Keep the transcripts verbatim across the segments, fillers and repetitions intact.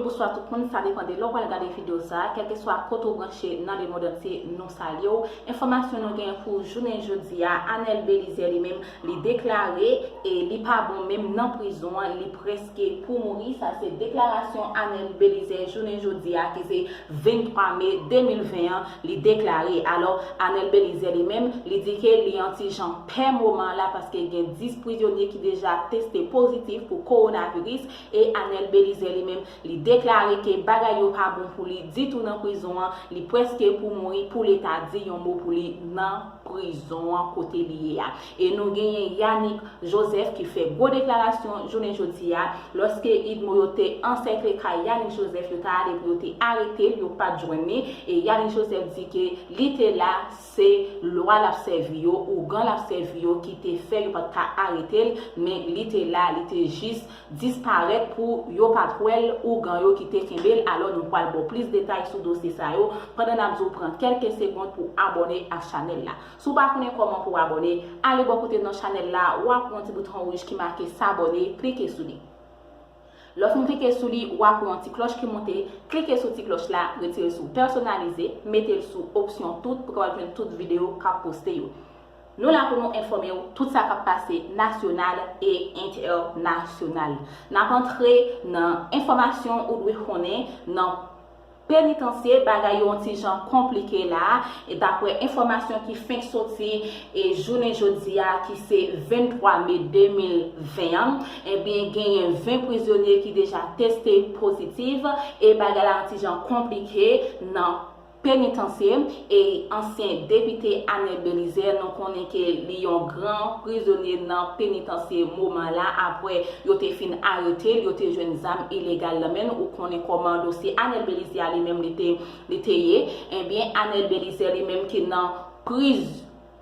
Bonswa tout moun, sa depann de lè w pral gade videyo sa a, kèlkeswa kote w branche nan lemonn antye, nou salye w. Enfòmasyon nou genyen pou jounen jodi a, Anel Belizaire li menm, li deklare e li pa bon menm nan prizon an, li prèske pou mouri. Sa se deklarasyon Anel Belizaire jounen jodi a, ki se venntwa me de mil ven an, li deklare. Alò, Anel Belizaire li menm, li di ke li an ti jan pè moman la paske gen dis prizonye ki deja teste pozitif pou kowonaviris e Anel Belizaire li menm, li deklare ke bagay yo pa bon pou li ditou nan prizon an, li prèske pou mouri pou Leta di yon mo pou li nan prizon an kote li ye a. E nou genyen Yanick Joseph ki fè gwo deklarasyon jounen jodi a, lòske UDMO yo te ansèkle kay Yanick Joseph, yo t ale pou yo te arete l, yo pa t jwenn li, e Yanick Joseph di ke li te la, se lwa l ap sèvi yo, ougan l ap sèvi yo ki te fè yo pa t ka arete l, men li te la, li te jis disparèt pou yo pa t wè l, ougan yo ki te kenbe l. Alò, nou pral ba w plis detay sou dosye sa yo, pandan n ap di w pran kèlke segond pou abòne ak chanèl la. Si w pa konnen kòman pou w abòne, ale bò kote nan chanèl la, w ap wè yon ti bouton wouj ki make s'abonner, klike sou li. Lè w fin klike sou li, w ap wè yon ti klòch ki monte, klike sou ti klòch la, retire l sou pèsonalize, mete l sou opsyon tout pou w kapab jwenn tout videyo k ap poste yo. Nou la pou nou enfòme w tout sa k ap pase nasyonal e entènasyonal. N ap antre nan enfòmasyon ou dwe konnen nan penitansye, bagay yo yon ti jan konplike la, e daprè enfòmasyon ki fenk soti e jounen jodi a, ki se venntwa me de mil ven an, ebyen, genyen ven prizonye ki deja teste pozitif, e bagay la yon ti jan konplike nan penitansye, e ansyen depite Anel Belizaire, nou konnen ke li yon gran prizonye nan penitansye moman la, aprè yo te fin arete l, yo te jwenn zam ilegal nan men l, ou konnen kòman dosye Anel Belizaire li menm li te, li te ye, ebyen, Anel Belizaire li menm ki nan priz,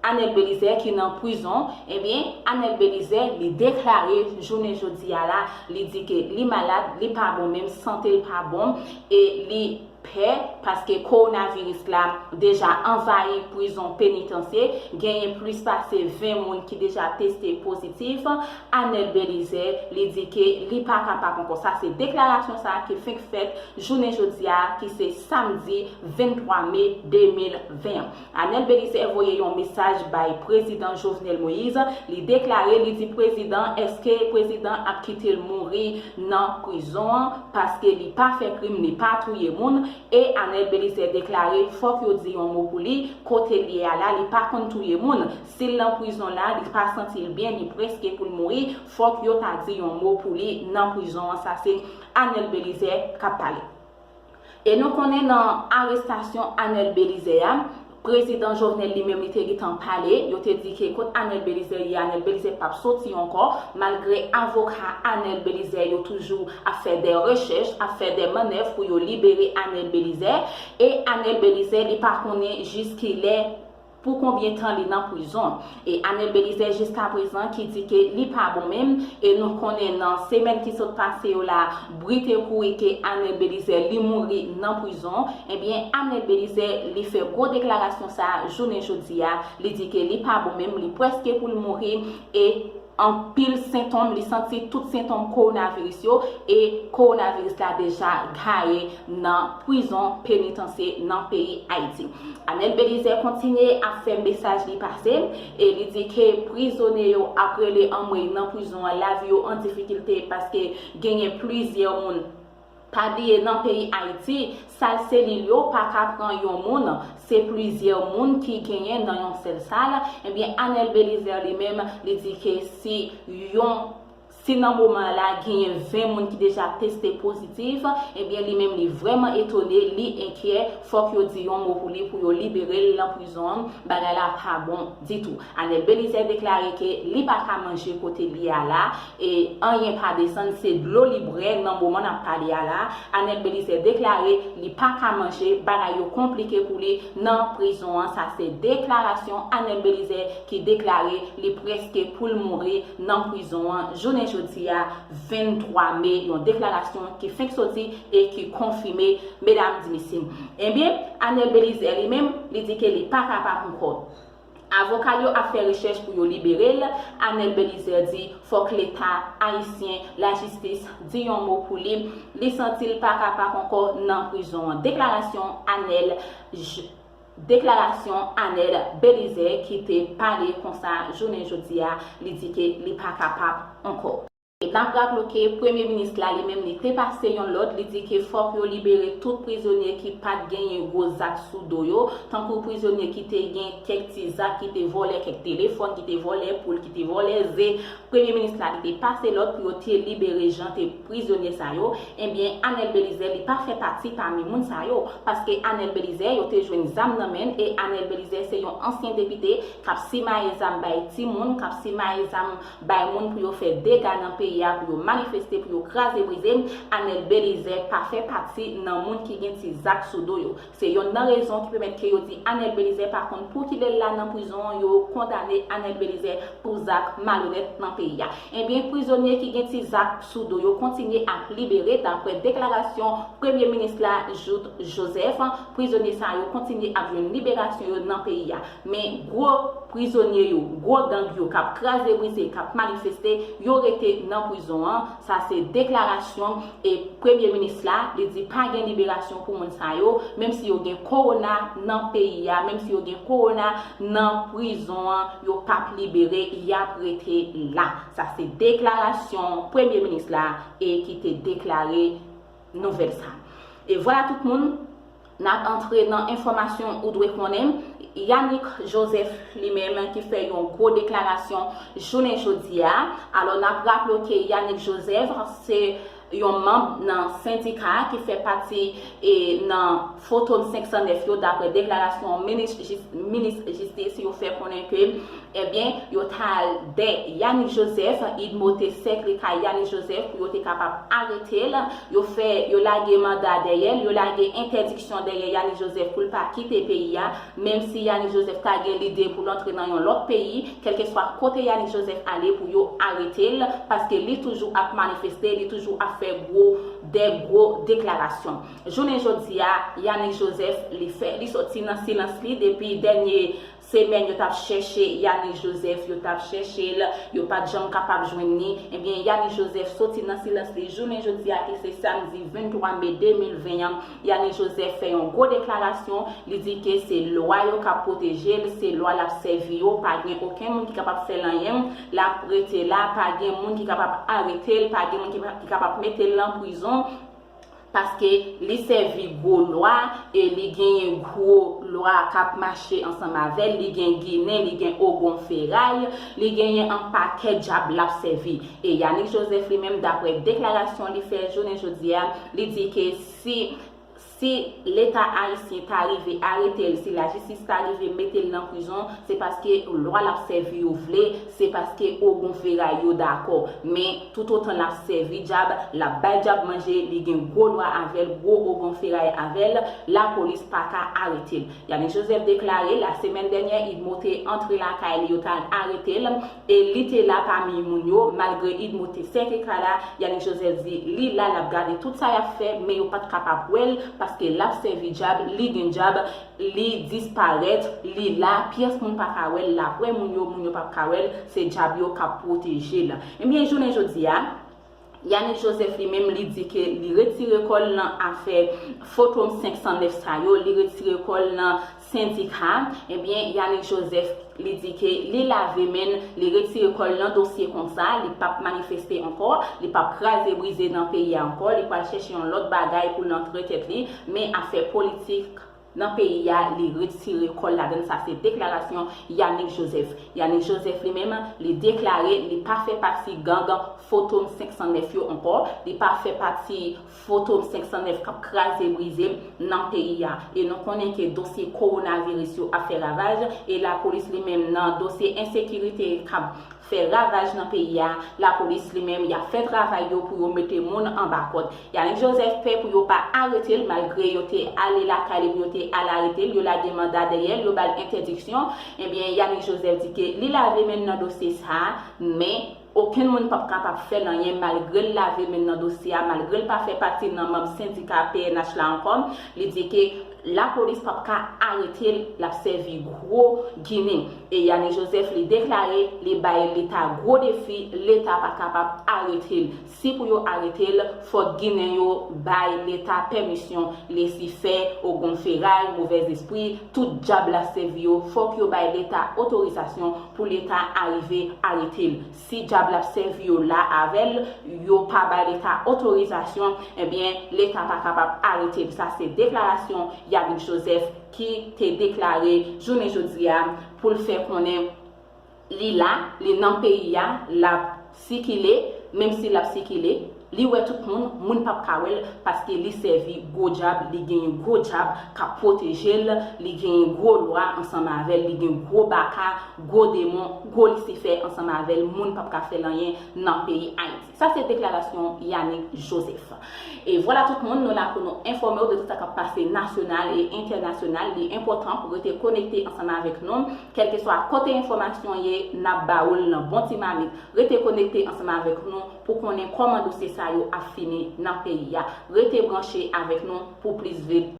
Anel Belizaire ki nan prizon, ebyen, Anel Belizaire li deklare jounen jodi a la, li di ke li malad, li pa bon menm, sante l pa bon, e li pè, paske kowonaviris la deja anvayi prizon penitansye, genyen plis pase ven moun ki deja teste pozitif. Anel Belizaire, li di ke li pa kapab ankò. Sa se deklarasyon sa a ki fenk fèt jounen jodi a, ki se samdi venntwa me de mil ven an. Anel Belizaire voye yon mesaj bay prezidan Jovenel Moïse. Li deklare, li di prezidan, èske prezidan ap kite l mouri nan prizon an? Paske li pa fè krim, li pa touye moun. E Anel Belizaire deklare, fòk yo di yon mo pou li, kote l ye a la, li pa konn touye moun. Si l nan prizon la, li pa santi l byen, li prèske pou l mouri, fòk yo ta di yon mo pou li nan prizon an. Sa se Anel Belizaire k ap pale. E nou konnen nan arestasyon Anel Belizaire a, prezidan Jovenel li menm li te gentan pale, yo te di ke kot Anel Belizaire ye, Anel Belizaire p ap soti ankò, malgre avoka Anel Belizaire yo toujou ap fè de rechèch, ap fè de mannèv pou yo libere Anel Belizaire, e Anel Belizaire li pa konnen jiskilè pou konbyen tan li nan prizon. E Anel Belizaire jiskaprezan ki di ke li pa bon menm, e nou konnen nan semèn ki sot pase yo la, bri te kouri ke Anel Belizaire li mouri nan prizon, ebyen Anel Belizaire li fè gwo deklarasyon sa a jounen jodi a, li di ke li pa bon menm, li prèske pou l mouri, e anpil sentòm, li santi tout sentòm kowonaviris yo, e kowonaviris la deja gaye nan prizon penitansye nan peyi Ayiti. Anel Belizaire kontinye ap fè mesaj li pase, e li di ke prizonye yo ap rele anmwey nan prizon an, lavi yo an difikilte paske genyen plizyè moun. Pa bliye nan peyi Ayiti, sal selil yo pa ka pran yon moun, se plizyè moun ki genyen nan yon sèl sal. Ebyen, Anel Belizaire li menm, li di ke si yon, si nan moman la genyen ven moun ki deja teste pozitif, ebyen, li menm li vrèman etone, li enkyè, fòk yo di yon mo pou li, pou yo libere l nan prizon an, bagay la pa bon ditou. Anel Belizaire deklare ke li pa ka manje kote li a la, e anyen pa desann, se dlo li bwè nan moman n ap pale a la. Anel Belizaire deklare li pa ka manje, bagay yo konplike pou li nan prizon an. Sa se deklarasyon Anel Belizaire ki deklare li prèske pou l mouri nan prizon an jounen jodi a, venntwa me, yon deklarasyon ki fenk soti e ki konfime, medam di mesye. Ebyen, Anel Belizaire li menm, li di ke li pa kapab ankò. Avoka l yo ap fè rechèch pou yo libere l. Anel Belizaire di fòk Leta ayisyen, lajistis, di yon mo pou li. Li santi l pa kapab ankò nan prizon an. Deklarasyon Anel J- Deklarasyon Anel Belizaire ki te pale konsa jounen jodi a, li di ke li pa kapab ankò. E n ap raple ke Premye Minis la, li menm, li te pase yon lòd, li di ke fòk yo libere tout prizonye ki pa t genyen gwo zak sou do yo, tankou prizonye ki te gen kèk ti zak, ki te vòlè kèk telefòn, ki te vòlè poul, ki te vòlè ze. Premye Minis la, li te pase lòd pou yo te libere jan te prizonye sa yo. Ebyen, Anel Belizaire, li pa fè pati pami moun sa yo, paske Anel Belizaire, yo te jwenn zam nan men l, e Anel Belizaire se yon ansyen depite k ap simaye zam bay timoun, k ap simaye zam bay moun pou yo fè dega nan peyi a, pou yo manifeste, pou yo kraze brize. Anel Belizaire pa fè pati nan moun ki gen ti zak sou do yo. Se yonn nan rezon ki pèmèt ke yo di Anel Belizaire pa konn pou kilè l la nan prizon an, yo kondane Anel Belizaire pou zak malonèt nan peyi a. Ebyen, prizonye ki gen ti zak sou do yo kontinye ap libere, daprè deklarasyon Premye Minis la, Jouthe Joseph. Prizonye sa yo kontinye ap jwenn liberasyon yo nan peyi a. Men gwo prizonye yo, gwo gang yo k ap kraze brize, k ap manifeste, yo rete nan prizon an. Sa se deklarasyon e Premye Minis la, li di pa gen liberasyon pou moun sa yo, menm si yo gen kowona nan peyi a, menm si yo gen kowona nan prizon an, yo p ap libere, y ap rete la. Sa se deklarasyon Premye Minis la e ki te deklare nouvèl sa. E vwala tout moun, n ap antre nan enfòmasyon ou dwe konnen. Yanick Joseph li menm ki fè yon gwo deklarasyon jounen jodi a. Alò, n ap raple ke Yanick Joseph se yon manm nan sendika ki fè pati e nan Fotom senk san nèf yo, daprè deklarasyon minis jis- minis jistis, yo fè konnen ke, ebyen, yo t al dè Yanick Joseph, Idmo te sèke kay Yanick Joseph pou yo te kapab arete l. Yo fè, yo lage manda dèyè l, yo lage entèdiksyon dèyè Yanick Joseph pou l pa kite peyi a, menm si Yanick Joseph ta gen lide pou l antre nan yon lòt peyi, kèlkeswa kote Yanick Joseph ale pou yo arete l, paske li toujou ap manifeste, li toujou ap fè gwo, dè gwo deklarasyon. Jounen jodi a, Yanick Joseph, li fè, li soti nan silans li depi dènye semèn yo t ap chèche Yanick Joseph, yo t ap chèche l, yo pa t janm kapab jwenn li. Ebyen, Yanick Joseph soti nan silans li jounen jodi a ki se samdi venntwa me de mil ven an. Yanick Joseph fè yon gwo deklarasyon, li di ke se lwa yo k ap pwoteje l, se lwa l ap sèvi yo, pa gen okenn moun ki kapab fè l anyen, l ap rete la, pa gen moun ki kapab arete l, pa gen moun ki pa- ki kapab mete l nan prizon. Paske li sèvi gwo lwa e li genyen gwo lwa k ap mache ansanm avè l. Li gen Ginen, li gen Ogon Feray, li genyen yon pakèt djab l ap sèvi. E Yanick Joseph li menm, daprè deklarasyon li fè jounen jodi a, li di ke si, si Leta ayisyen ta rive arete l, si lajistis ta rive mete l nan prizon, se paske lwa l ap sèvi yo vle, se paske Ogon Feray yo dakò. Men toutotan l ap sèvi djab, l ap bay djab manje, li gen gwo lwa avè l, gwo Ogon Feray avè l, lapolis pa ka arete l. Yanick Joseph deklare, lasemèn dènyè, Idmo te antre lakay li, yo t al arete l, e li te la pami moun yo, malgre Idmo te sèke kay la, Yanick Joseph di li la, l ap gade tout sa y ap fè, men yo pa t kapab wè l, paske l ap sèvi djab, li gen djab, li disparèt, li la, pyès moun pa ka wè l, l ap wè moun yo, moun yo p ap ka wè l, se djab yo k ap pwoteje l. Ebyen, jounen jodi a, Yanick Joseph li menm, li di ke li retire kò l nan afè Fotom senk san nèf sa yo, li retire kò l nan sendika. Ebyen, Yanick Joseph, li di ke li lave men l, li retire kò l nan dosye konsa, li p ap manifeste ankò, li p ap kraze brize nan peyi a ankò, li pral chèche yon lòt bagay pou l antre tèt li, men afè politik nan peyi a, li retire kò l ladan l. Sa se deklarasyon Yanick Joseph. Yanick Joseph li menm, li deklare li pa fè pati gang Fotom senk san nèf yo ankò, li pa fè pati Fotom senk san nèf k ap kraze brize nan peyi a. E nou konnen ke dosye kowonaviris yo ap fè ravaj, e lapolis li menm nan dosye ensekirite k ap fè ravaj nan peyi a, lapolis li menm, y ap fè travay yo pou yo mete moun anba kòd. Yanick Joseph pè pou yo pa arete l, malgre yo te ale lakay li pou yo te al arete l, yo lage manda dèyè l, yo ba l entèdiksyon. Ebyen, Yanick Joseph di ke li lave men l nan dosye sa a, men okenn moun p ap kapab fè l anyen malgre l lave men l nan dosye a, malgre l pa fè pati nan manm sendika P N H la ankò. Li di ke Lapolis p ap ka arete l, l ap sèvi gwo ginen. E Yanick Joseph li deklare li bay Leta gwo defi, Leta pa kapab arete l. Si pou yo arete l, fòk Ginen yo bay Leta pèmisyon, Lisifè, Ogonferay, Movèzespri, tout dyab l ap sèvi yo, fòk yo bay Leta otorizasyon pou Leta arive arete l. Si dyab l ap sèvi yo la avè l, yo pa bay Leta otorizasyon, ebyen, Leta pa kapab arete l. Sa se deklarasyon Yanick Joseph ki te deklare jounen jodi a pou l fè konnen li la, li nan peyi a, l ap sikile, menm si l ap sikile, li wè tout moun, moun p ap ka wè l, paske li sèvi gwo dyab, li genyen gwo dyab k ap pwoteje l, li genyen gwo lwa ansanm avè l, li gen gwo baka, gwo demon, gwo Lisifè ansanm avè l, moun p ap ka fè l anyen nan peyi Ayiti. Sa se deklarasyon Yanick Joseph. E vwala tout moun, nou la pou nou enfòme w de tout sa k ap pase nasyonal e entènasyonal. Li enpòtan pou rete konekte ansanm avèk nou. Kèlkeswa kote enfòmasyon ye, n ap ba ou l nan bon ti mamit. Rete konekte ansanm avèk nou pou konnen kòman dosye sa yo ap fini nan peyi a. Rete branche avèk nou pou plis vit.